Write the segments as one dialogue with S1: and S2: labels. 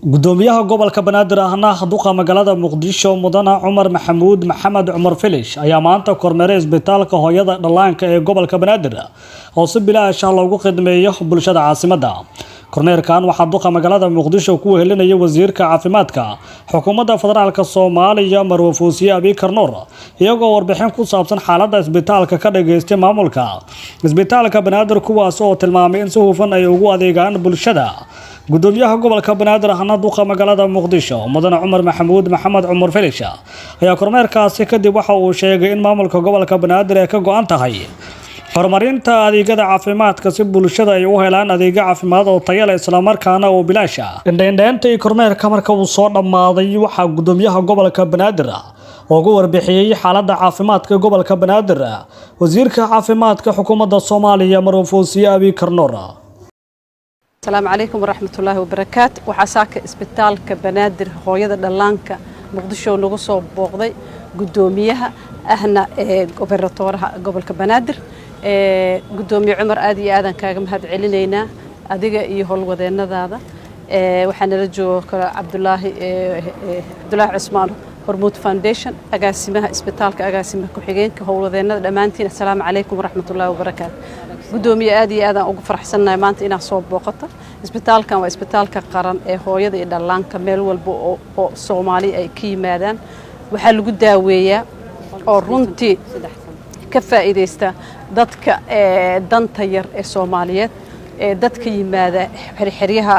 S1: Gudoomiyaha gobolka Banaadir ahna duqa magaalada Muqdisho, Mudane Cumar Maxamuud Maxamed Cumar Filish, ayaa maanta kormeeray isbitaalka hooyada dhallaanka ee gobolka Banaadir oo si bilaash ah loogu khidmeeyo bulshada caasimadda. Kormeerkan waxaa duqa magaalada Muqdisho ku wehelinaya wasiirka caafimaadka xukuumadda federaalka Soomaaliya, Marwe Fawziye Abiikar Nuur, iyagoo warbixin ku saabsan xaaladda isbitaalka ka dhageystay maamulka isbitaalka Banaadir, kuwaas oo tilmaamay in si hufan ay ugu adeegaan bulshada. Gudoomiyaha gobolka Banaadir ahna duqa magaalada Muqdisho, Mudane Cumar Maxamuud Maxamed Cumar Filish, ayaa kormeerkaasi kadib waxa uu sheegay in maamulka gobolka Banaadir ay ka go-an tahay horumarinta adeegyada caafimaadka si bulshada ay u helaan adeegyo caafimaad oo tayo leh, islamarkaana oo bilaash ah. Indhaindhaynta iyo kormeerka marka uu soo dhammaaday, waxaa gudoomiyaha gobolka Banaadir ugu warbixiyey xaaladda caafimaadka gobolka Banaadir wasiirka caafimaadka xukuumadda Soomaaliya, Marwe Fawziye Abiikar Nuur.
S2: Asalaamu calaykum waraxmatullaahi wabarakaat. Waxaa saaka isbitaalka Banaadir hooyada dhallaanka Muqdisho nagu soo booqday guddoomiyaha ahna ee gobernatooraha gobolka Banaadir. Guddoomiye Cumar, aad iyo aadaan kaaga mahad celinaynaa adiga iyo howlwadeennadaada. Waxaa nala joogo kale Cabdulaahi Cusmaan, Hormuud Foundation, agaasimaha isbitaalka, agaasimaha ku-xigeenka, howlwadeennada dhammaantiin, assalaamu calaykum waraxmatullaahi wabarakaatu. Guddoomiye, aad iyo aadaan ugu faraxsannahay maanta inaad soo booqato isbitaalkan. Waa isbitaalka qaran ee hooyada iyo dhallaanka. Meel walba oo Soomaali ay ka yimaadaan waxaa lagu daaweeyaa oo runtii ka faa'iidaysta dadka danta yar ee Soomaaliyeed, ee dadka yimaada xeryaha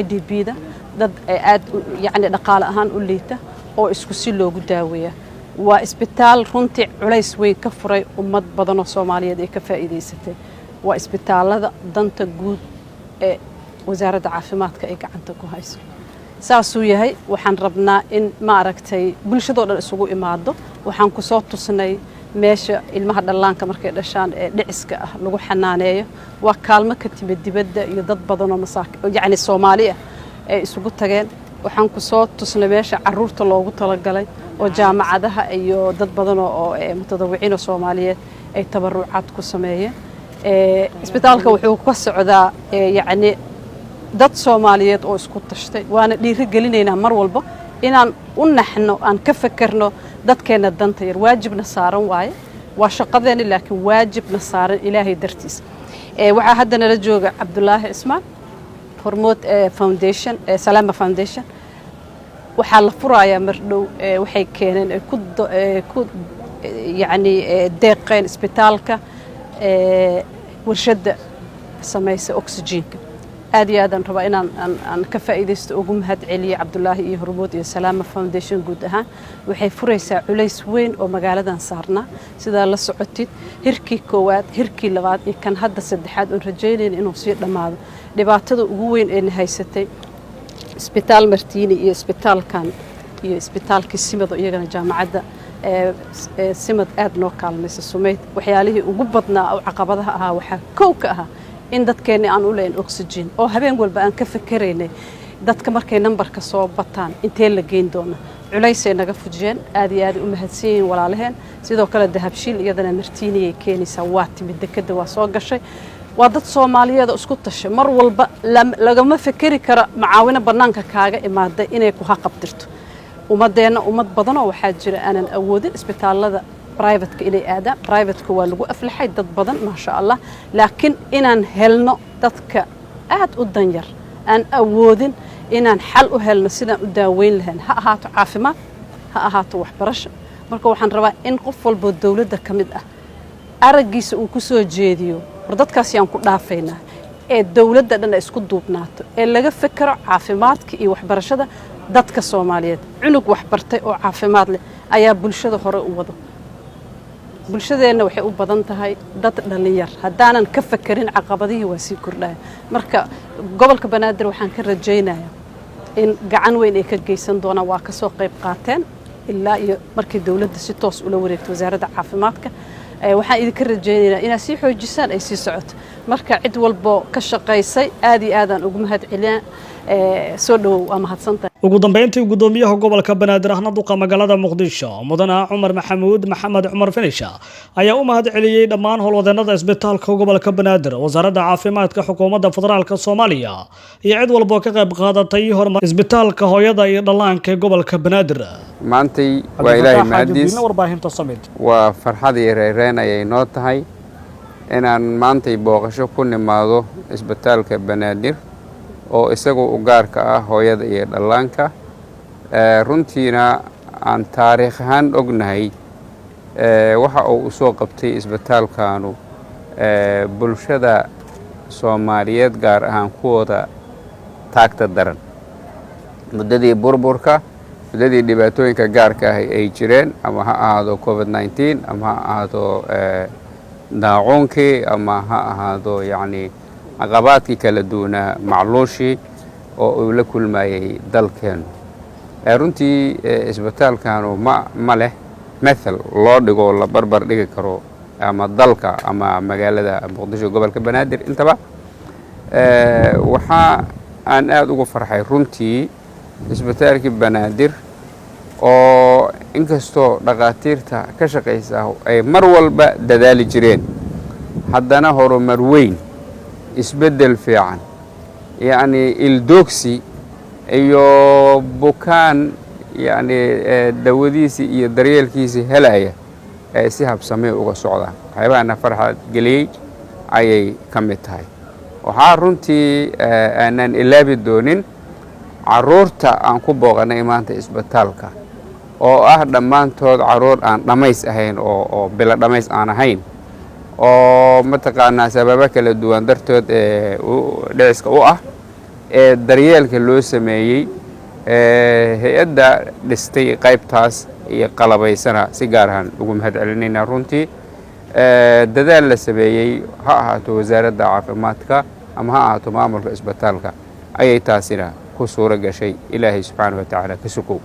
S2: IDP-da, dad aad yacni dhaqaale ahaan u liita oo isku si loogu daaweeya. Waa isbitaal runtii culays weyn ka furay ummad badan oo Soomaaliyeed ay ka faa'iidaysatay. Waa isbitaalada danta guud ee wasaaradda caafimaadka ay gacanta ku hayso. Saasuu yahay, waxaan rabnaa in, ma aragtay, bulshadoo dhan isugu imaado. Waxaan ku soo tusnay meesha ilmaha dhallaanka markay dhashaan ee dhiciska ah lagu xanaaneeyo. Waa kaalmo ka timid dibadda iyo dad badan oo masaak yacni Soomaali ah ay isugu tageen. Waxaan ku soo tusnay meesha caruurta loogu talagalay oo jaamacadaha iyo dad badan oo mutadawiciin oo Soomaaliyeed ay tabarucaad ku sameeyeen. Isbitaalka wuxuu ka socdaa yacni dad Soomaaliyeed oo isku tashtay, waana dhiiri gelinaynaa mar walba inaan u naxno, aan ka fekerno dadkeenna danta yar. Waajibna saaran waaye, waa shaqadeeni, laakiin waajibna saaran Ilaahay dartiis. Waxaa hadda nala jooga Cabdulaahi Cismaan, Hormood Foundation, Salama Foundation. Waxaa la furayaa mar dhow. Waxay keeneen ay ku yacni deeqeen isbitaalka warshadda samaysa oxygenka. Aad iyo aadaan rabaa inaan aan ka faa'iidaysto, ugu mahad celiyo Cabdulaahi iyo Hormood iyo Salaama Foundation guud ahaan. Waxay furaysaa culays weyn oo magaaladan saarnaa. Sidaa la socotid, hirkii koowaad, hirkii labaad iyo kan hadda saddexaad oon rajaynayna inuu sii dhammaado, dhibaatada ugu weyn ee na haysatay isbitaal Martiini iyo isbitaalkan iyo isbitaalkii Simad oo iyagana jaamacadda Simad aad noo kaalmaysa sumayd, waxyaalihii ugu badnaa oo caqabadaha ahaa waxaa kow ka ahaa in dadkeenni aan u lahayn oxygen, oo habeen walba aan ka fakeraynay dadka markay nambarka soo bataan intee la geyn doona. Culaysay naga fujiyeen, aad iyo aad u mahadsan yihiin walaalaheen. Sidoo kale Dahabshiil iyadana Martiiniyay keenaysaa, waa timid, dekadda waa soo gashay. Waa dad Soomaaliyeed oo isku tashay. Mar walba lagama fekeri karo macaawino bannaanka kaaga imaaday inay ku haqabtirto ummadeenna. Ummad badanoo waxaa jira aanan awoodin isbitaallada privateka inay aadaan. Privateka waa lagu aflaxay dad badan, maasha Allah, laakiin inaan helno dadka aad u danyar aan awoodin, inaan xal u helno sidaan u daaweyn lahayn, ha ahaato caafimaad, ha ahaato waxbarasho. Marka waxaan rabaa in qof walboo dowladda ka mid ah araggiisa uu ku soo jeediyo war dadkaas yaan ku dhaafaynaa, ee dowladda dhan ay isku duubnaato, ee laga fekero caafimaadka iyo waxbarashada dadka Soomaaliyeed. Cunug waxbartay oo caafimaad leh ayaa bulshada hore u wado. Bulshadeenna waxay u badan tahay dad dhalinyar. Haddaanan ka fekerin, caqabadihii waa sii kordhaya. Marka gobolka Banaadir waxaan ka rajaynayaa in gacan weyn ay ka geysan doonaan. Waa ka soo qayb qaateen ilaa iyo markii dowladda si toos ula wareegto wasaaradda caafimaadka. Waxaan idinka rajaynaynaa inaad sii xoojisaan, ay sii socoto. Marka cid walboo ka shaqaysay aad iyo aadaan ugu mahad celinaa. Soo dhowow, waa mahadsantahay.
S1: Ugu dambeyntii, gudoomiyaha gobolka Banaadir ahna duqa magaalada Muqdisho, mudane Cumar Maxamuud Maxamed Cumar Finish, ayaa u mahad celiyey dhammaan howlwadeenada isbitaalka gobolka Banaadir, wasaaradda caafimaadka xukuumadda federaalka Soomaaliya iyo cid walbo ka qayb qaadatay horumar isbitaalka hooyada iyo dhallaanka ee gobolka Banaadir.
S3: Maantay waa Ilaahay mahadiis.
S1: Warbaahinta Samid.
S3: Waa farxad iyo reereen ayay noo tahay inaan maantay booqasho ku nimaado isbitaalka Banaadir oo isagu u gaarka ah hooyada iyo dhallaanka. Runtiina aan taariikh ahaan ognahay waxa uu usoo qabtay isbitaalkanu bulshada Soomaaliyeed, gaar ahaan kuwooda taagta daran, muddadii burburka, muddadii dhibaatooyinka gaarka ah ay jireen, ama ha ahaado COVID-19, ama ha ahaado daacuunkii, ama ha ahaado yacni caqabaadkii kala duwanaa, macluushii oo uu la kulmayey dalkeenu. Runtii isbitaalkanu ma leh methel loo dhigo, la barbar dhigi karo, ama dalka ama magaalada Muqdisho, gobolka Banaadir intaba. Waxaa aan aada uga farxay runtii isbitaalkii Banaadir oo inkastoo dhakhaatiirta ka shaqaysa ay mar walba dadaali jireen, haddana horumar weyn, isbeddel fiican, yacni ildoogsi iyo bukaan yacni dawadiisii iyo daryeelkiisii helaya ee si habsamey uga socdaan, waxyaabahana farxad geliyey ayay ka mid tahay. Waxaa runtii aanan ilaabi doonin carruurta aan ku booqanay maanta isbitaalka, oo ah dhammaantood carruur aan dhammays ahayn, oo bilo dhammays aan ahayn, oo mataqaanaa sababo kala duwan dartood ee dhiciska u ah, ee daryeelka loo sameeyey, hay-adda dhistay qaybtaas iyo qalabaysana si gaar ahaan ugu mahad celinaynaa. Runtii dadaal la sameeyey, ha ahaato wasaaradda caafimaadka ama ha ahaato maamulka isbitaalka, ayay taasina ku suuro gashay, Ilaahay subxaana wa tacaala ka sukow.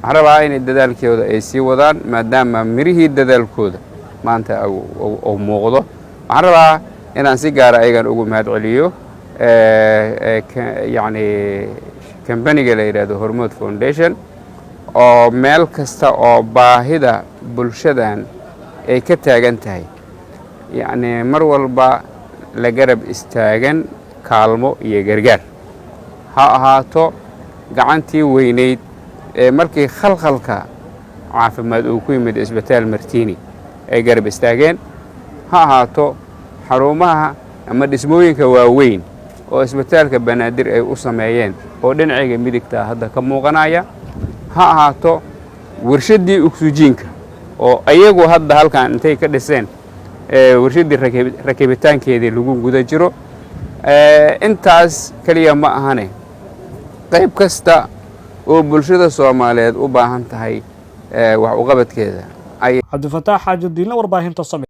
S3: Waxaan rabaa inay dadaalkooda ay sii wadaan, maadaama mirihii dadaalkooda maanta uu muuqdo. Waxaan rabaa inaan si gaara ayagan ugu mahad celiyo yacni kambaniga la yidhahdo Hormuud Foundation, oo meel kasta oo baahida bulshadan ay ka taagan tahay yacni mar walba la garab istaagan, kaalmo iyo gargaar ha ahaato gacantii weynayd ee markii khalkhalka caafimaad uu ku yimid isbitaal Martini ay garab istaageen, ha ahaato xarumaha ama dhismooyinka waaweyn oo isbitaalka Banaadir ay u sameeyeen oo dhinacayga midigta hadda ka muuqanaya, ha ahaato warshaddii oksijiinka oo ayagu hadda halkan intay ka dhiseen warshaddii rakibitaankeedii lagu guda jiro. Intaas keliya ma ahane, qayb kasta oo bulshada Soomaaliyeed u baahan tahay wax uqabadkeeda.
S1: Cabdifataax Xaaji Diinle, warbaahinta Sami.